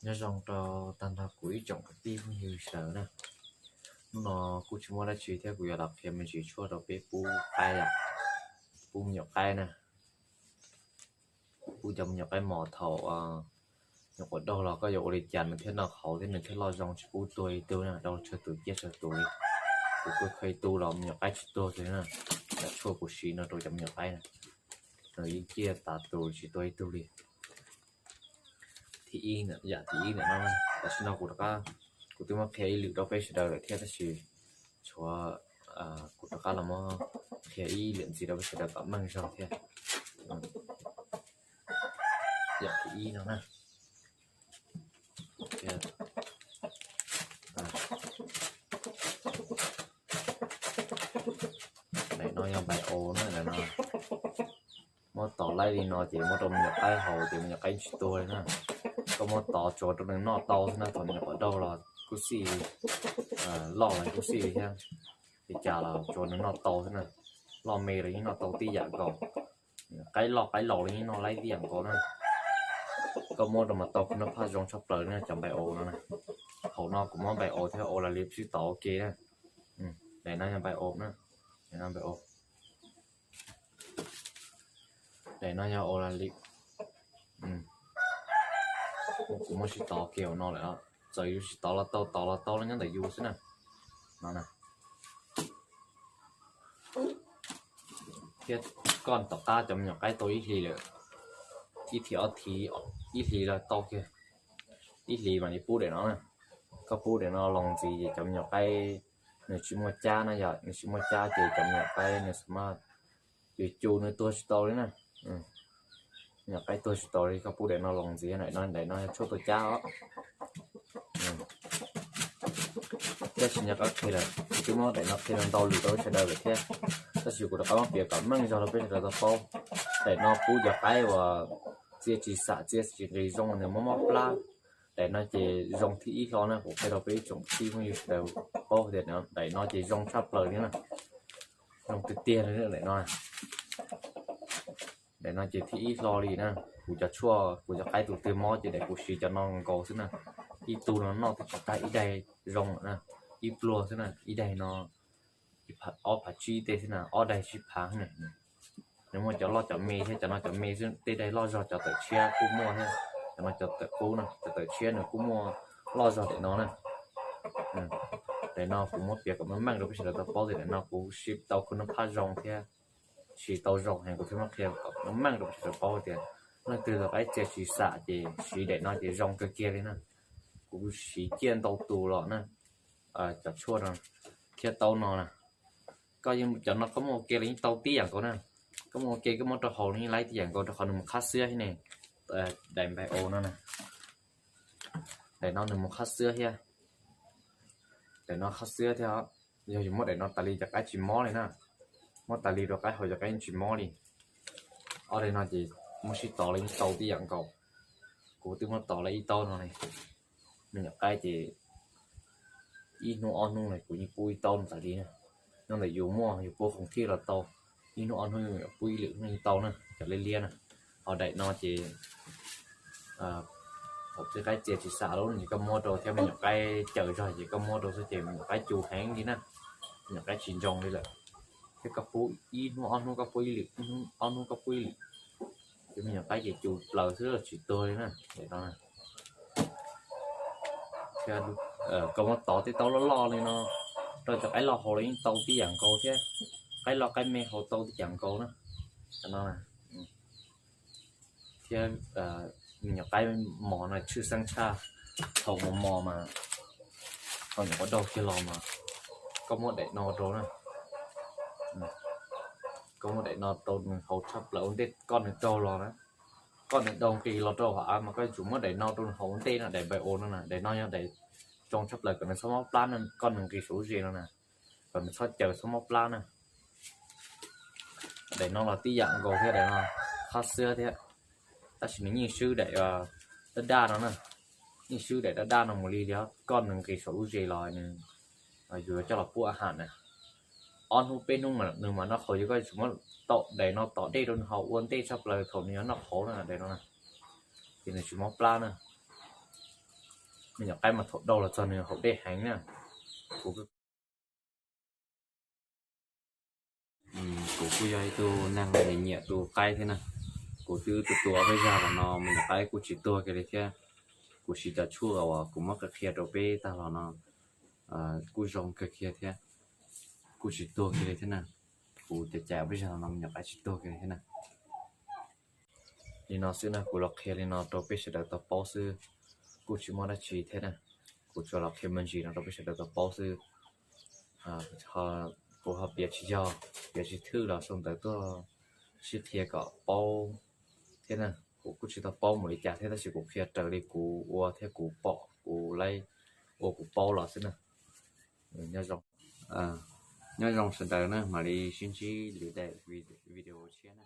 Nyob zoo rau tag nrho kuv ib tsoom kwv tij phooj ywg sawv daws na. Hnub no kuj tsis muaj dab tsi thiab kuv yuav los qhia me ntsis tshuaj rau peb pub qaib, pub me nyuam qaib na. Pub cov me nyuam qaib mos thaum nyuam qhuav daug los koj yuav ua li cas nws thiaj noj qhauv thiab nws thiaj loj zoo tsis pub tuag ib tug na, rau tsawg tus ciaj tsawg tus li. Kuv kuj kho ib tug los me nyuam qaib tsis tuag li na. Yam tshuaj kuv siv no rau cov me nyuam qaib na, nws yeej ciaj tas tus tsis tuag ib tug li. Thib ib, yam thib ib ntawm no, tam sim no kuv rov qab, kuv twb muab qhia ib lwm rau peb sawv daws lawm thiab tab sis tshuav kuv rov qab los muab qhia ib lwm ntxiv rau peb sawv daws kom meej zog thiab. Yam thib ib no na. Daim no yog npais aus na, daim no muab tov laib li no ces muab rau me nyuam qaib haus ces me nyuam qaib tsis tuag li na. Koj muab tov tsuas rau nws noj tau xwb na, thaum me nyuam qhuav daug los kuj xij, loj los kuj xij li thiab. Li cas los tsuas nws noj tau xwb na, loj me los yeej noj tau tib yam nkaus. Qaib loj qaib laus los yeej noj laib tib yam nkaus na. Koj muab rau mas tau khwv noj phaj zoo tshaj plaws li cov npais aus no na. Hauv no kuv muab npais aus thiab aus las li sib tov ua ke na. Daim no yog npais aus na, daim no npais aus. Daim no yog aus las li. Kuv muab sib tov ua ke hauv no lawm, txawm yus tsis tov los tau, tov los tau, los nyob ntawm yus xwb na. No na. Thiab koj tom qab cov me nyuam qaib tau ib hlis lawm, ib hlis ob hlis, ib hlis los tau kiag, ib hlis mam li pub daim no na. Koj pub daim no los ntxiv ces cov me nyuam qaib nws tsis muaj cab na, yog nws tsis muaj cab ces cov me nyuam qaib nws xav mas yus cu nws tuag tsis tau li na. Me nyuam qaib tuag tsis tau li, koj pub daim no los ntxiv, daim no, daim no yog tshuaj tua cab os. Tab sis nyob qab qhia lawm, kuv twb muab daim no qhia ntau lus rau peb sawv daws lawm thiab, tab sis kuv rov qab muab piav kom meej zog rau peb sawv daws tau paub. Daim no pub cov qaib uas txia tsis xam, txia tsis nqis zoo, nws mob mob plab. Daim no ces zoo thib ib hlo na, kuv qhia rau peb ib tsoom tij phooj ywg sawv daws paub tias daim no ces zoo tshaj plaws li na, zoo tiag tiag li daim no. Daim no ces thib ib hlo li na, kuv cov tshuaj, kuv cov qaib tus twg mob ces daim kuv siv cov no nkaus xwb na. Ib tug no noj twb tsis tag ib daig zoo lawm na, ib pluag xwb na, ib daig no ob phav tsib tej xwb na, ob daig tsib phav na. Nws muaj cov loj cov me thiab, cov no cov me xwb, tej daig loj zog cov tawm tshiab kuj muaj thiab. Cov no cov tawm qub na, cov tawm tshiab nws kuj muaj loj zog daim no na. Daim no kuv muab piav kom meej meej rau peb sawv daws tau paub tias daim no kuv siv tau khwv noj phaj zoo thiab, siv tau zoo heev, kuv thiaj muab qhia kom meej meej rau peb sawv daws paub tias leej twg los qaib txia tsis xam ces siv daim no ces zoo kawg kiag li na. Kuv siv ciaj ntau tus los na, cov tshuaj no thiab taub no na. Koj yeej cov no koj muab ua ke los yeej tau tib yam nkaus na. Koj muab ua ke koj muab rau haus los yeej laib tib yam nkaus rau qhov nws mus qhab xwab thiab ne. Daim npais aus no na, daim no nws mus qhab xwab thiab. Daim no qhab xwab thiab, yog yus muab daim no tas li cov qaib tsis mob li na. Muab tas li rau qaib haus cov qaib tsis mob li. Ob daim no ces muab sib tov los yeej tau tib yam nkaus. Kuv twb muab tov los ib taub no li. Me nyuam qaib ces ib hnub ob hnub no kuv yeej pub ib taub tas li na. Nyob ntawm yus muaj yus pub khoom thij los tau, ib hnub ob hnub yuav pub ib lwm hnub yeej tau na, cov liab liab na. Ho daim no ces thaum tej qaib txia tsis xam lawm ces koj muab rau thiab me nyuam qaib caws zog ces koj muab rau xwb ces me nyuam qaib cu heev li na. Me nyuam qaib tsis ntsoog li lawm. Thiab koj pub ib hnub ob hnub koj pub ib lwm, ib hnub ob hnub koj pub ib lwm, ces me nyuam qaib ces cu plaws xwb tsis tuag li na. Daim no thiab koj muab tov tej taub loj loj li no rau cov qaib loj haus los yeej tau tib yam nkaus thiab. Qaib loj qaib me haus tau tib yam nkaus na. Cov no thiab me nyuam qaib mos no tshwj xeeb tshaj. Thaum mos mos mas, thaum nyuam qhuav daug kiag los mas koj muab daim no rau na. Koj muab daim no rau nws haus tshaj plaws ua ntej koj nws daug los na. Koj nws daug nqis los rau hauv av mas koj yuav tsum muab daim no rau nws haus ua ntej no, daim npais aus no na. Daim no yog daim zoo tshaj plaws kom nws txhob mob plab na, koj nws nqis saum lub zes no na, kom nws txhob caws txhob mob plab na. Daim no los tib yam nkaus thiab, daim no qhab xwab thiab, tab sis nws yeej swb daim daj daj no na, yeej swb daim daj daj no mus li li. Koj nws nqis saum lub zes los nws, yus yuav coj los pub a has na. Ob hnub peb hnub mas nws mam noj qhauv, yog koj yuav tsum muab daim no tom dej rau nws haus ua ntej tshaj plaws thaum nws yuav noj qhauv na, daim no na, ces nws tsis mob plab na. Me nyuam qaib mas thaum dau los txog nws haus dej heev na. Kuv kuj yog ib tug neeg nyiam tus qaib thiab na. Kuv twb tua tua peb zag los no me nyuam qaib kuj tsis tuag kiag li thiab. Kuv siv cov tshuaj uas kuv muab qhia rau peb tag los no kuj zoo kawg kiag thiab, kuj tsis tuag kiag li thiab na. Kuv cam cam peb zag los no me nyuam qaib tsis tuag kiag li thiab na. Li no xwb na, kuv los qhia li no rau peb sawv daws tau paub xwb, kuj tsis muaj dab tsi thiab na. Kuv tsuas los qhia me ntsis no rau peb sawv daws tau paub xwb. Kuv ho piav tsis yog, piav tsis thwj los sau ntawv tuaj sib qhia kom paub thiab na. Kuv kuj tsis tau paub mus li cas thiab tab sis kuv qhia raws li kuv ua thiab kuv pom kuv laib ua kuv paub los xwb na. Nyob zoo sawv daws na, mam li sib ntsib lwm daim video tshiab na.